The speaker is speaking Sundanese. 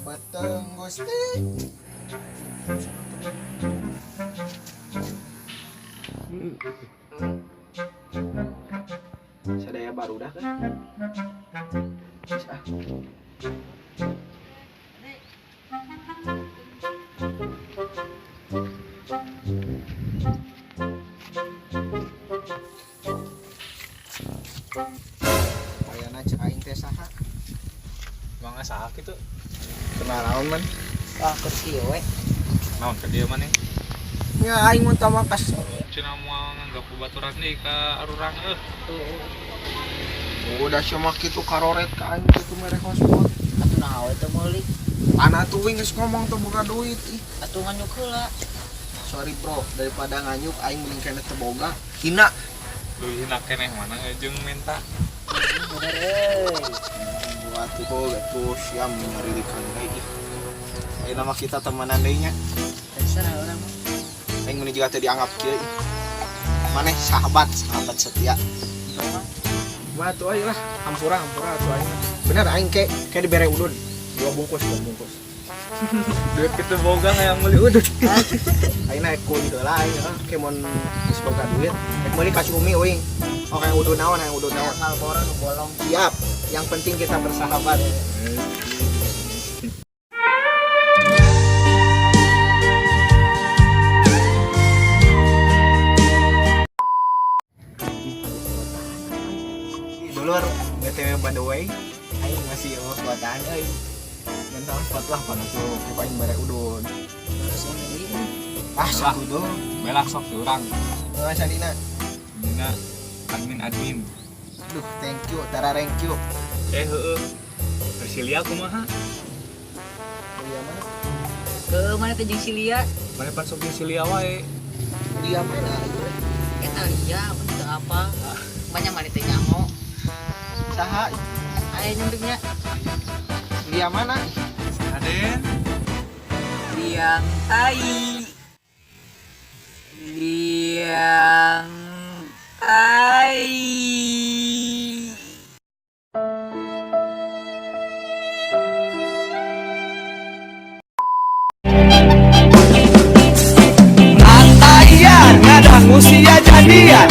Beteng Gusti. Sadaya baru dah kan? Geus ah. Wayana cek aing teh saha? Mangga saha kitu? Kenal naon man? Ah, kursi we. Naon ka dieu maneh? Nya aing mun tama kas. Cenah moal nganggap babaturan deui ka arurang euh. Udah sia mah kitu karoret ka aing kitu mere hotspot. Atuh naha we teu meuli? Ana tuh wing geus ngomong teu boga duit ih. Atuh nganyuk heula. Sorry bro, daripada nganyuk aing mending keneh teu boga. Hina. Leuwih hina keneh mana jeung minta. Bener euy. Buat tuh atuh sia menyaririkan deui ih. Ayeuna mah kita temenan deui nya. Terserah urang mah. Aing mun juga teu dianggap kieu ih. Maneh sahabat, sahabat setia. Mah tuh aing lah, hampura hampura atuh aing. Bener aing ke ke dibere udud. Dua bungkus, dua bungkus. Duit kitu boga hayang meuli udud. Aing naik kuli heula aing heuh, ke mun geus boga duit, rek meuli ka si Umi euy. Oh kayak udud naon, hayang udud naon. Marlboro nu bolong. Siap. Yang penting kita bersahabat. Dulur, BTW by the way, aing masih eueuh kuotaan euy. Minta hotspot lah pan atuh, ke aing bare udud. Terus yang deui. Ah, satu dulu. Belak sok di urang. Heeh, Sadina. Dina admin-admin. Duh, thank you, tara thank you. Eh heueuh. Persilia kumaha? Lia mana? Ke mana teh jeung si Lia? Mana pan sok jeung si Lia wae. Lia mana? Eta Lia, mun teu apa. Banyak mana teh nyaho. Saha? Aya nyunduknya. Lia mana? Aden. Liang tai. Liang tai. Antaian ngadang usia jadian.